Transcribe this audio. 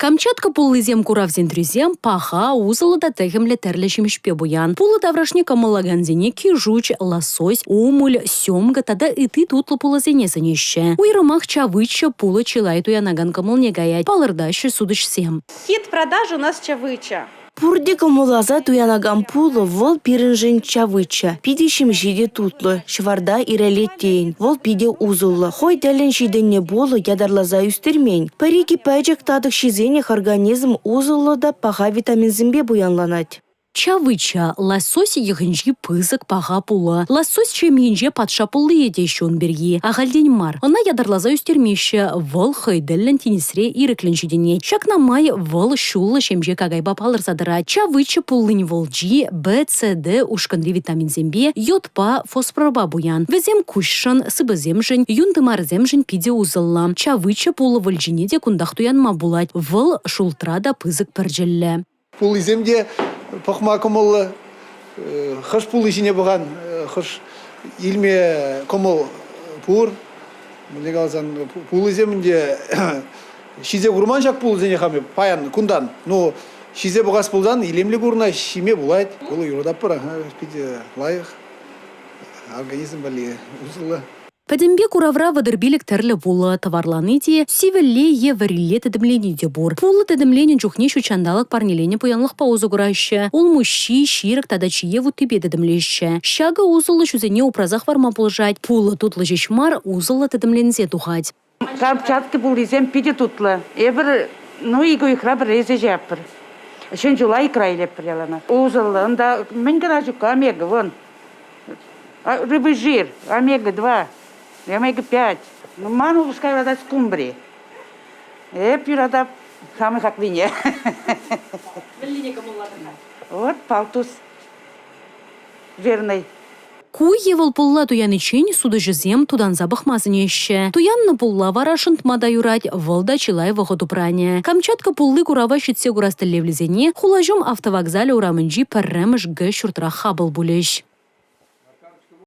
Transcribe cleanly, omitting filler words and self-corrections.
Камчатка пуллисем курав центрӗсем паха, усӑллӑ та техӗмлӗ тӗрлӗ ҫимӗҫпе пуян. Пулӑ таврашне кӑмӑллакансене кишуч, лосось, омуль, семга тата ытти тутлӑ пулӑсене сӗнеҫҫӗ. Уйрӑмах чавыча пулӑ чылай туянакан кӑмӑлне каять, палӑртаҫҫӗ сутӑҫсем. Хит продажи у нас чавыча. Пурте кӑмӑлласа туянакан пулӑ вӑл пирӗншӗн чавыча. Питӗ ҫемҫе те тутлӑ, ҫӑварта ирӗлет тейӗн. Вӑл питӗ усӑллӑ. Хӑй тӗллӗн ҫитӗннӗ пулӑ ятарласа ӳстермен. Пӗр-икӗ пӗчӗк татӑк ҫисенех организм усӑллӑ та паха витаминсемпе пуянланать. Чавыча – лосось йӑхӗнчи пысӑк паха пулӑ. Лосось ҫемйинче патша пуллийӗ теҫҫӗ ун пирки. Ахальтен мар. Ӑна ятарласа ӳстермеҫҫӗ, вӑл хӑй тӗллӗн тинӗсре ирӗклӗн ҫитӗнет. Ҫакна май вӑл ҫуллӑ ҫемҫе какайпа палӑрса тӑрать. Чавыча пуллин вӑлчи Б, С, Д ушкӑнри витаминсемпе, йодпа, фосфорпа пуян. Вӗсем куҫшӑн, сыпӑсемшӗн, юн тымарӗсемшӗн питӗ усӑллӑ. Чавыча пулӑ вӑлчине те кунтах туянма пулать. Вӑл шултра та пысӑк пӗрчӗллӗ. Пуллисем те пӑхма кӑмӑллӑ. Хӑш пулли ҫине пӑхан, хӑш илме кӑмӑл пур. Мӗнле каласан, пуллисем ӗнтӗ ҫисе курман ҫак пулӑсене хам паян кунтан. Ну, ҫисе пӑхас пулсан илемлӗ курӑнать, ҫиме пулать. Пулӑ юрататпӑр, питӗ лайӑх, организм валли усӑллӑ. Пӗтӗмпе куравра 35 тӗрлӗ пулӑ тӑварлани те, сивӗлле е вӗрилле тӗтӗмлени те пур. Пулӑ тӗтӗмленӗ чухне ҫут ҫанталӑк парнеленӗ пуянлӑхпа усӑ кураҫҫӗ. Улмуҫҫи, ҫирӗк тата чие вуттипе тӗтӗмлеҫҫӗ. Ҫакӑ усӑллӑ ҫусене упраса хӑварма пулӑшать. Пулӑ тутлӑ ҫеҫ мар, усӑллӑ тӗтӗмленсе тухать. Камчатка пуллисем питӗ тутлӑ. Эпир ну ик уйӑхра пӗрре ҫиетпӗр. Ҫӗн ҫула икра илетпӗр яланах. Усӑллӑ. Унта мӗн кӑна ҫук, омега вон. Рыбий жир, омега-2, омега-5. Ман упӑшка юратать скумбри. Эп юратап самый хаклине. Мӗнлине кӑмӑллатӑр-ха? Вот палтус верный. Ку е вӑл пулла туяниччен сутуҫӑсем тутанса пӑхма сӗнеҫҫӗ. Туяннӑ пулла вара шӑнтма та юрать, вӑл та чылай вӑхӑт упранӗ. Камчатка пулли курава ҫитсе курас тӗллевлисене хулаҫум автовокзалӗ урамӗнчи пӗрремӗш Г ҫуртра хапӑл пулӗҫ.